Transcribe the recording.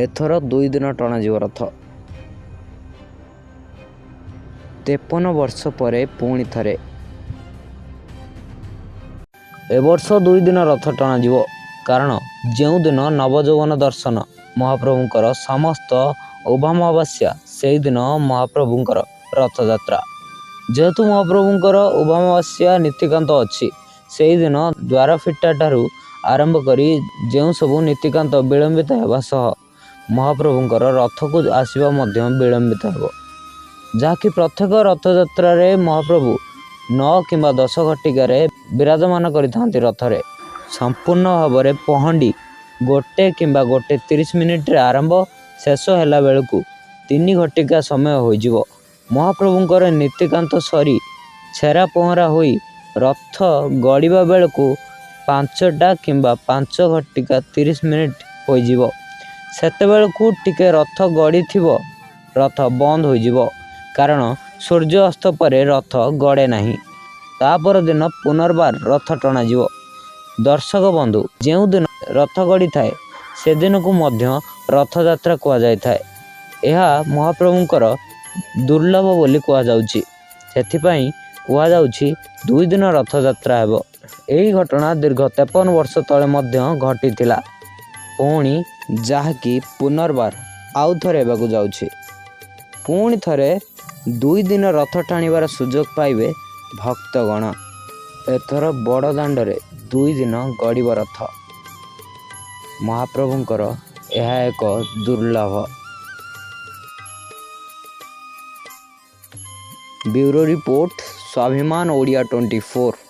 ଏଥର 2 ଦିନ ଟଣାଯିବ ରଥ। 53 ବର୍ଷ ପରେ ପୁଣି ଥରେ ଏବର୍ଷ 2 ଦିନ ରଥ ଟଣାଯିବ। କାରଣ ଯେଉଁଦିନ ନବଯୌବନ ଦର୍ଶନ ମହାପ୍ରଭୁଙ୍କର ସମସ୍ତ ଉଭାଅମାବାସ୍ୟା, ସେଇଦିନ ମହାପ୍ରଭୁଙ୍କର ରଥଯାତ୍ରା। ଯେହେତୁ ମହାପ୍ରଭୁଙ୍କର ଉଭାଅମାବାସ୍ୟା ନୀତିକାନ୍ତ ଅଛି, ସେଇଦିନ ଦ୍ୱାରଫିଟା ଠାରୁ ଆରମ୍ଭ କରି ଯେଉଁ ସବୁ ନୀତିକାନ୍ତ ବିଳମ୍ବିତ ହେବା ସହ ମହାପ୍ରଭୁଙ୍କର ରଥକୁ ଆସିବା ମଧ୍ୟ ବିଳମ୍ବିତ ହେବ। ଯାହାକି ପ୍ରତ୍ୟେକ ରଥଯାତ୍ରାରେ ମହାପ୍ରଭୁ 9 କିମ୍ବା 10 ଘଟିକାରେ ବିରାଜମାନ କରିଥାନ୍ତି ରଥରେ। ସମ୍ପୂର୍ଣ୍ଣ ଭାବରେ ପହଣ୍ଡି 1 କିମ୍ବା 1:30 ମିନିଟରେ ଆରମ୍ଭ, ଶେଷ ହେଲା ବେଳକୁ 3 ଘଟିକା ସମୟ ହୋଇଯିବ। ମହାପ୍ରଭୁଙ୍କର ନୀତିକାନ୍ତ ସରି ଛେରା ପହଁରା ହୋଇ ରଥ ଗଡ଼ିବା ବେଳକୁ 5ଟା କିମ୍ବା 5 ଘଟିକା 30 ମିନିଟ ହୋଇଯିବ। ସେତେବେଳକୁ ଟିକେ ରଥ ଗଡ଼ିଥିବ, ରଥ ବନ୍ଦ ହୋଇଯିବ। କାରଣ ସୂର୍ଯ୍ୟ ଅସ୍ତ ପରେ ରଥ ଗଡ଼େ ନାହିଁ। ତା ପରଦିନ ପୁନର୍ବାର ରଥ ଟଣାଯିବ। ଦର୍ଶକ ବନ୍ଧୁ, ଯେଉଁଦିନ ରଥ ଗଡ଼ିଥାଏ, ସେଦିନକୁ ମଧ୍ୟ ରଥଯାତ୍ରା କୁହାଯାଇଥାଏ। ଏହା ମହାପ୍ରଭୁଙ୍କର ଦୁର୍ଲଭ ବୋଲି କୁହାଯାଉଛି। ସେଥିପାଇଁ କୁହାଯାଉଛି 2 ଦିନ ରଥଯାତ୍ରା ହେବ। ଏହି ଘଟଣା ଦୀର୍ଘ 53 ବର୍ଷ ତଳେ ମଧ୍ୟ ଘଟିଥିଲା ପୁଣି, ଯାହାକି ପୁନର୍ବାର ଆଉ ଥରେ ହେବାକୁ ଯାଉଛି। ପୁଣି ଥରେ 2 ଦିନ ରଥ ଟାଣିବାର ସୁଯୋଗ ପାଇବେ ଭକ୍ତଗଣ। ଏଥର ବଡ଼ ଦାଣ୍ଡରେ 2 ଦିନ ଗଡ଼ିବ ରଥ। ମହାପ୍ରଭୁଙ୍କର ଏହା ଏକ ଦୁର୍ଲଭ। Bureau report, Swabhiman Odia 24।